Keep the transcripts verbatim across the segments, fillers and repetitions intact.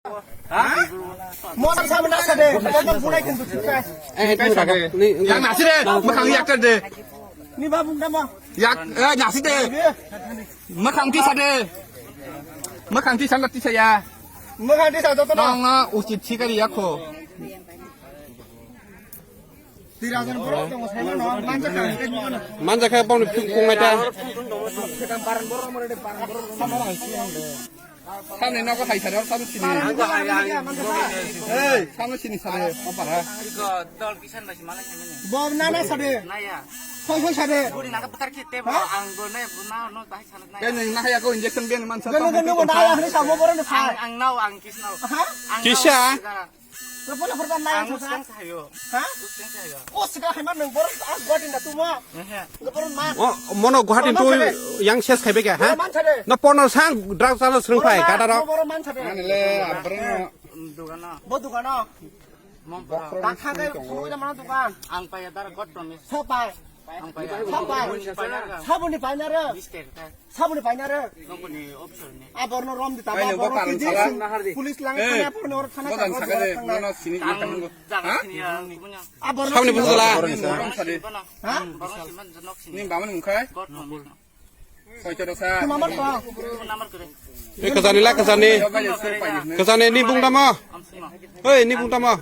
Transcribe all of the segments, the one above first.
Mo sa na sa de, mo bulai kan tu. Eh, itu raga. Ni, yang nasi de, makan yak de. Ni babung dama. Yak, eh, nasi de. Makan ti sa de. Makan ti sa, ti sa ya. Makan ti sa to to. Nong, uh, ucit sikari yakho. Manjakha bongni phung phung naita. Samni nogo hai sari, samni sini. Samni sini sari, opara. Bom nana sari. Phung phung sari. Kaya nang nahaya ko injection bian man sa. Gano gano nahaya hari samo borok ni phai. Ang nao ang kis nao. Kisa. Lo pula pura nai ang sa. Uskang sayo. Ha? Uskang sayo. Ko sika hai man nang borok a Guwahati na tumo. Lo borok man. O mono Guwahati tu yang ses khai bega ha? Borok man sade. No pono sang drug chalo srung phai gada rok. Borok man sade. Ani le abrang. Dugana. Bo dugana. Mom pura. Takha ke sumui na mana dugan. Ang paya dar got promise. Sa pai. Ang paya. Sa pai. Sabuni painare. Mister ka. Sabuni painare. Nokoni option ni. Aborno rom di taba. Police lang thana aborno rom thana. Bodan sakare, bodan sini. Jaga sini ya, punya. Aborno sabuni bujala. Ha? Borno siman jenok sini. Ni baman mungkai. Got promise. Koito dosa. Phone number ko. Phone number kore. E kajani la kajani. Kajani ni bung dama. Oi ni bung dama.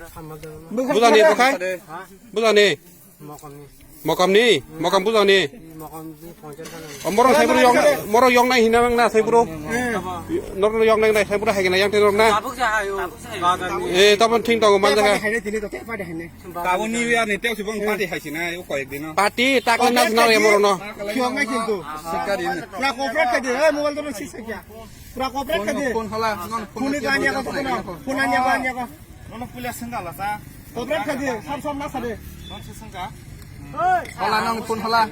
Bujani bokhai. Bujani. Mokomni. Mokomni. Mokam bujani. Omoro sai bro yong, moro yong nai hina nang na sai bro. Nor yong nai nai sai bro hai na yang te nor na. Tabuk sa ayo. E tabon thing tongo man jaga. Tabuk sa ayo. Kabo ni ya ni tek subong party hai sina o koyek dino. Party tak na na ya moro no. Kiyong na kintu. Sikari ni. Pura cooperate kadi, eh, mobile to sisa kya. Pura cooperate kadi. Phone hala, phone ni ganya ko, phone anya ko, anya ko. Nono pulia sengga la sa. Cooperate kadi, sam sam na sade. Non se sengga. Hala nang phone hala.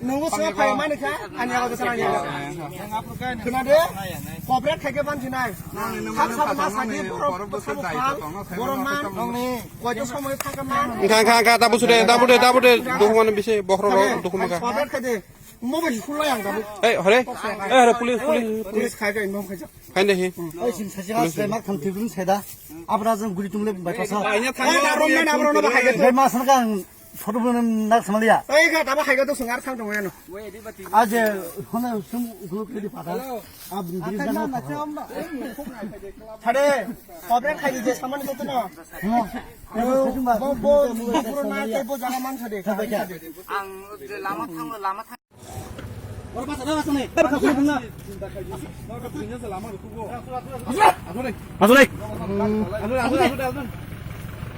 Nungu sa pai mani kha, anya ko sana anya. Khna de. Cooperate khai ke ban sinai. Sak sak ma sagi borok, borok man. Nongni. Koito somoi thangkha man. Engkha, engkha, engkha, dabu sude, dabu de, dabu de, dukuman bisi, bokhro ro, dukuman kha. Cooperate khai de. Mobile khulai ang dabu. Ei, hore. Ei, hore, police, police, police. Police khai kai, mom khai. Khai de hi. Oi, sin saja, selamat kan tigun seda. Abra jeng guri tumle bai pasa. Ei, na rom na, na rom na, hai ke. Bai mas na kan. Photo bo nak samaliya. Ei ga taba haiga to sungar thang tong yano. Aje hone sum group kedi pada. Ab bridge na. Thade, cooperate khai je saman ko to na. Bo bo bo na te bo jaga man thade. Ang je lama thang lama thang.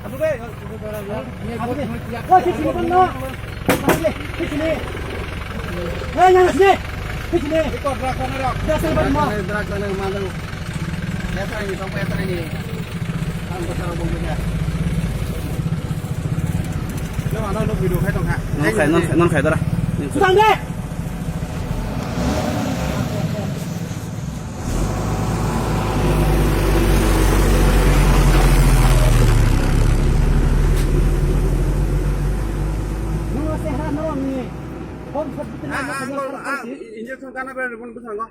Asuk dai. Asuk dai. Asuk dai. Asuk dai. Non khai, non khai, non khai dara. Bwsang de. Nungno sehra norokni bom sot bwtwrwngno injection kana bai rwmani bwskango.